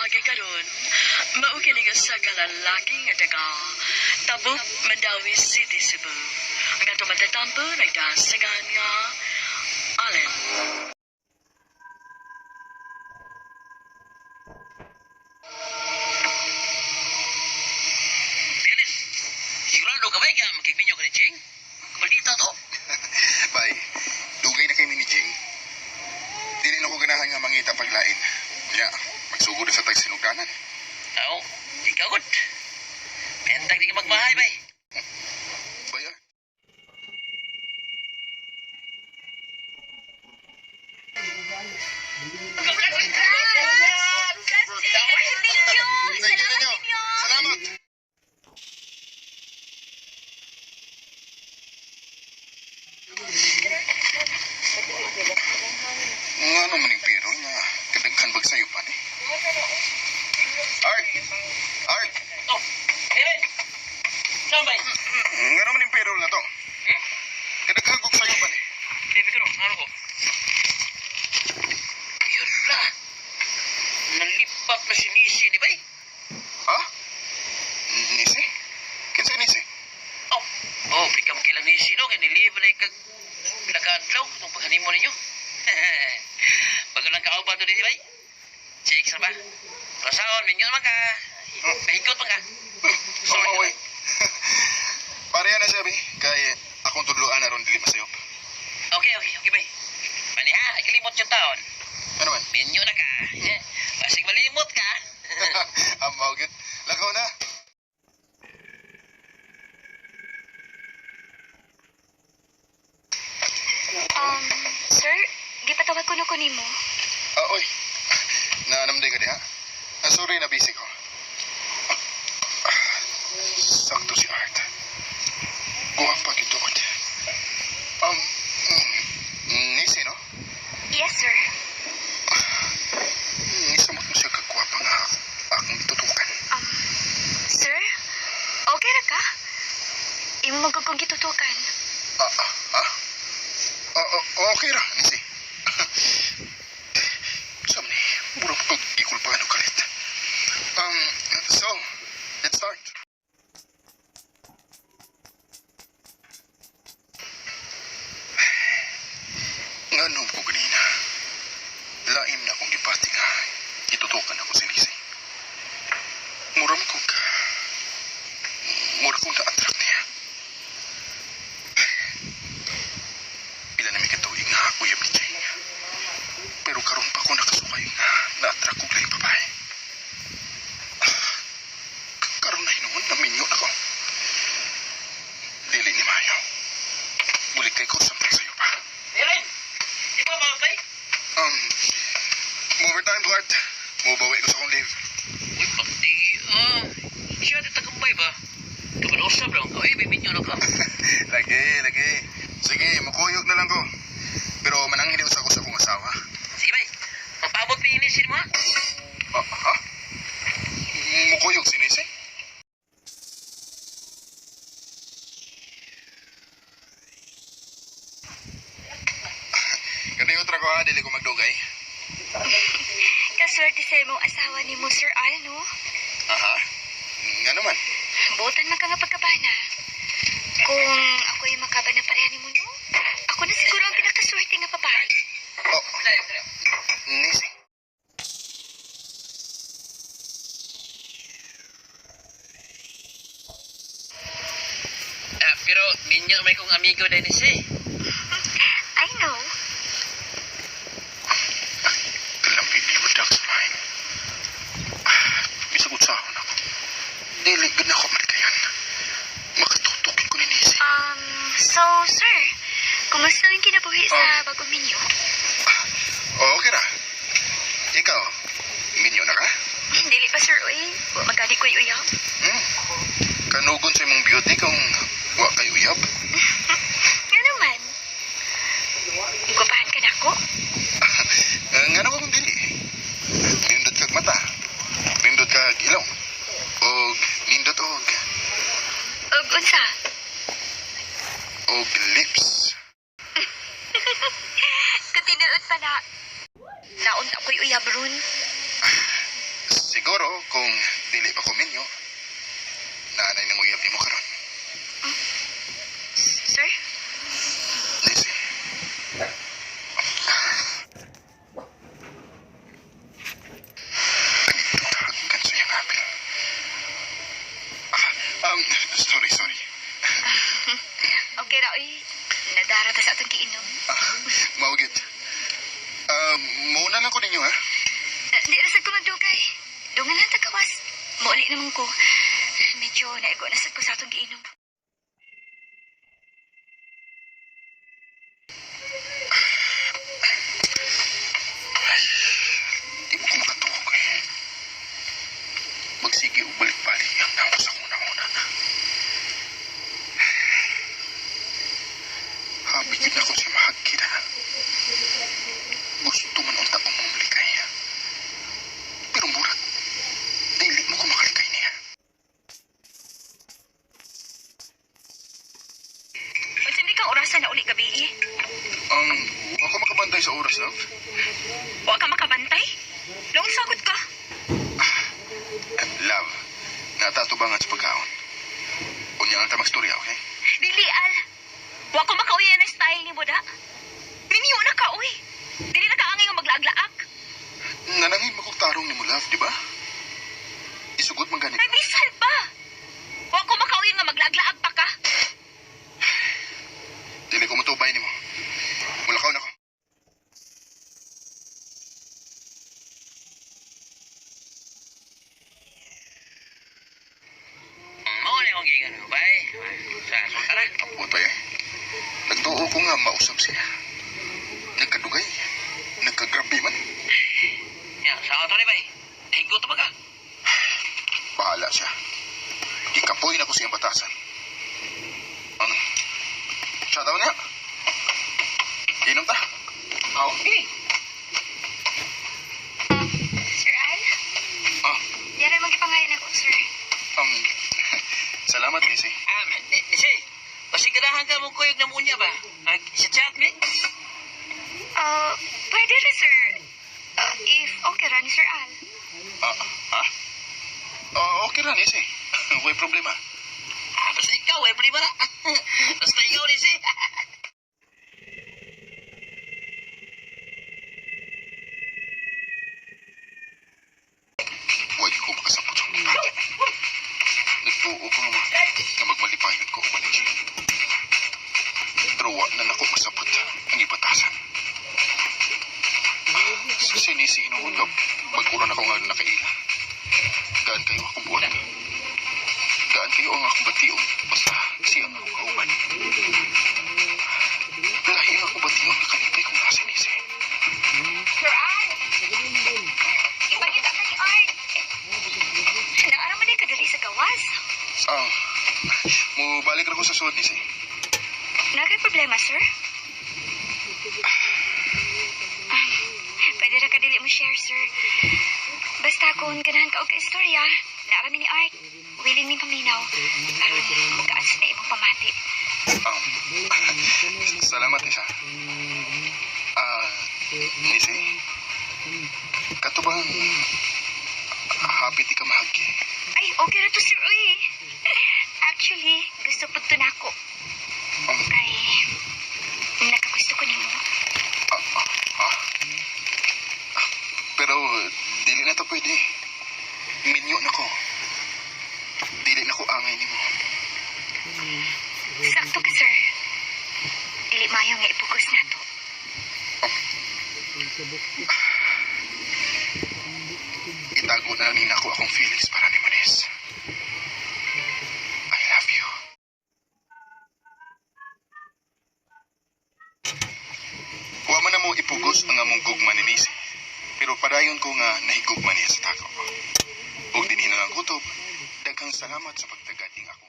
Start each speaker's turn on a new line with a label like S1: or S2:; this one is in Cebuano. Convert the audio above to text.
S1: Pagpaagi karon, mao kini nga sa kalalaki nga taga Tabuk, Mandawi City, Cebu. Ang atong matatampo nagdasagan nga Allen.
S2: Bianin, sigurado ka ba nga makigminyo ka ni Jing? Maldita to.
S3: Bay, dugay na kay ni Jing. Dili na ko ganahan nga mangita paglain. Kaya, magsugod na sa tagsinugdanan.
S2: Tao, ikaw gud. Pentag di ka magbahay, bay.
S3: Bay, ah.
S4: Thank you!
S3: Thank you
S4: Salamat
S3: ninyo.
S4: ninyo!
S3: Salamat! Nga ano man yung pero nga kadaghan bag sa'yo pa ni. Art! Art!
S2: Oh, Bianin. Saan, bay?
S3: Nga naman yung pero na to. Kadaghan kog sa'yo pa ni.
S2: Baby ko, ano ko? Ay, hala. Nalipat na si Nisi ni bay.
S3: Ha? Nisi? Kinsa nisi?
S2: Oh, oh, di ka makilang Nisi, no? Kaya nilibre na ikag pinakaadlaw itong paghanimo ninyo. Bago lang kauban to ni bay. Chicks na ba? Rasaon, minyo naman ka. Mahigot man ka. Sorry.
S3: Oh, oy. Pareha na sabi, kay akong tudloan aron dili masayop.
S2: Okay, bay. Mani ha, ay kalimot yung taon.
S3: Ano man?
S2: Minyo na ka. Eh, basig malimot ka.
S3: Amaw gyud. Lakaw na.
S4: Sir, gipatawag ko na ko nimo.
S3: Ah, oy. Naanamday ka diha. Ah, sorry na busy ko. Ah, sakto si Art. Guwapa gituod. Nisi no?
S4: Yes, sir.
S3: Nisamot mo siya kagwapa nga akong gitutukan.
S4: Sir, okay ra ka? Imo man kong gitutukan.
S3: Ah, ah, ah? Ah, ah, okay ra, Nisi. Sam ni, mura pa kog gikulpahan og kalit. So, let's start. Nganom ko ganina. Laim na akong gipati nga. Itutukan ako si Nisi. Mura man kog mura kong na-attract niya. Pila na may katuig nga uyab ni Jane. Pero karon pa ko nakasukay nga na-attract kog laing babae. Ah, karon na hinuon na minyo ako. Dili ni Mayo. Bulik kay ko samtang sayo pa.
S2: Erin, di ba mga bay?
S3: Um, Over time, Bart. Mubawi ko sa akong leave.
S2: Uy, pagdi, ah. Siya di tagambay ba? Kapag usap lang ka, eh, biminyo na ka.
S3: Lagi, lagi. Sige, mukuyog na lang ko. Pero mananghili sa ako sa akong asawa.
S2: Sige bay, magpaabot ni Inisin mo ha?
S3: Ah, ha? Mukuyog si Nisi? Kadayo tra ko ha, dili ko magdugay.
S4: Kaswerte sa imong asawa nimo, Sir Al, no?
S3: Aha. Nga naman.
S4: Buotan man ka nga pagkabana. Kung ako'y makabana pareha nimo, no? Ako na siguro ang pinakaswerte nga babae.
S3: Oh,
S2: Sorry, sorry.
S3: Nisi.
S2: Ah, pero minyo may kong amigo din si.
S4: I know.
S3: Kalambi ni mo sa mine. Bisagot sa ako na ako. Dili, gud na ako malikayan. Makatutukin ko ni Nisi.
S4: So, sir, kumusta ang kinabuhi sa bagong minyo?
S3: Oh, okay ra. Ikaw, minyo na ka?
S4: Dili pa, sir, uy. Wa magani ko'y uyab.
S3: Hmm. Kanugon sa imong beauty kung wa kay uyab.
S4: Nga naman. Gupahan ka na ako.
S3: Eh, nga naman kung dili. Nindot kag mata. Nindot kag ilong. Og nindot og
S4: Og unsa?
S3: og lips.
S4: Katinuod pa na. Naon ako'y uyab ron.
S3: Siguro Siguro, kung dili pa ko minyo, naanay nang uyab nimo karon.
S4: Sir?
S3: Nisi. Tagkan sa iyang apil. Sorry, sorry.
S4: Okay ra, oy. Nadara ta sa atong giinom.
S3: Ah, mao gyud. Muna lang ko ninyo, ha?
S4: Di ra sad ko magdugay. Dungan lang tagawas. Muuli naman ko. Medyo naigo na sad ko sa atong giinom.
S3: Di mo ko makatuog, eh. Magsige og balik-balik ang naos sa una-una. Happy gyud ako siya mahagkita. Gusto man unta ko mong malikay. Pero murag, dili mo ko makalikay niya.
S1: Unsa may kang orasan na uli gabi eh?
S3: Wa ko makabantay sa oras, love.
S1: Wa ka makabantay? Long sagot ka.
S3: Love, natatubangan sa pagkaon. Unya lang ta magstorya, okay?
S1: Dili, Al. Wa ko makauya na style ni Buda. Minyo na ka, uy. Dili na ka angay nga maglaag-laag.
S3: Nanangin makong tarong ni mo, love, di ba? Isugot man gani.
S1: Ay, bisan pa. Wa ko makauya nga maglaag-laag pa ka.
S3: Dili ko mutubay nimo. Mulakaw na ko.
S2: Mao na akong giingon mo, bay. Sa sultana.
S3: Buot eh. Nagtuo ko nga mausap siya. Nagkadugay. Nagkagrabe man.
S2: Ya, sa ato ni bay. Higot ba ka?
S3: Bahala siya. Gikapoy na ko siyang batasan. Ano? Siya daw niya. Inom ta.
S2: Okay.
S4: Sir Al?
S3: Ah,
S4: Yan ay magipangayon ako, sir.
S3: Salamat, Nisi.
S2: Ah, ni si. Pasigurahan ka mo kuyog na munya ba? Ah, sa chat mi?
S4: Pwede rin, sir. If okay ra ni Sir Al.
S3: Ah, ha? Ah, okay ra, Nisi. Way problema.
S2: Ah, basta ikaw, eh, problema na. Basta ikaw, ni si.
S3: Huwag ko makasabot sa mga. Nagtuo ko nga, nga magmalipayon ko uban ni Jane. Pero wa na nako masabot ang ibatasan. Sinisi hinuon ka, pag-uran ako nga nakaila. Gaan kayo akong buwan. Gaan kayo ang akong bation, basta siya ang akong kauban. Lahi ang akong bation, nakalipay kung nasa nisi.
S4: Sir Al! Ipakita ka ni Art. Naara man ka diri sa gawas.
S3: Ah, mo balik ra ko sa suod nisi.
S4: Nagay problema, sir? Ah, pwede ra ka dili mo share, sir. Basta kung ganahan ka og istorya, naara mi ni Art. Willing mi paminaw. Aron mukaas na imong pamati.
S3: Salamat, Nisa. Ah, Nisi. Kato bang happy ti ka mahagi?
S4: Ay, okay ra to, sir. Uy. Actually, gusto pud to nako. Kay nakagusto ko nimo.
S3: Ah, ah, ah. Ah, pero dili na to pwede. Minyo na ko. Dili na ko angay nimo.
S4: Sakto ka, sir. Dili maayo nga ipugos nato.
S3: Itago na lang nako akong feelings para ni Manes. I love you. Wa man na mo ipugos ang among gugma ni Nisi. Pero padayon ko nga nahigugma niya sa tako. Ug dinhi na lang kutob, daghang salamat sa pagtagad ning akong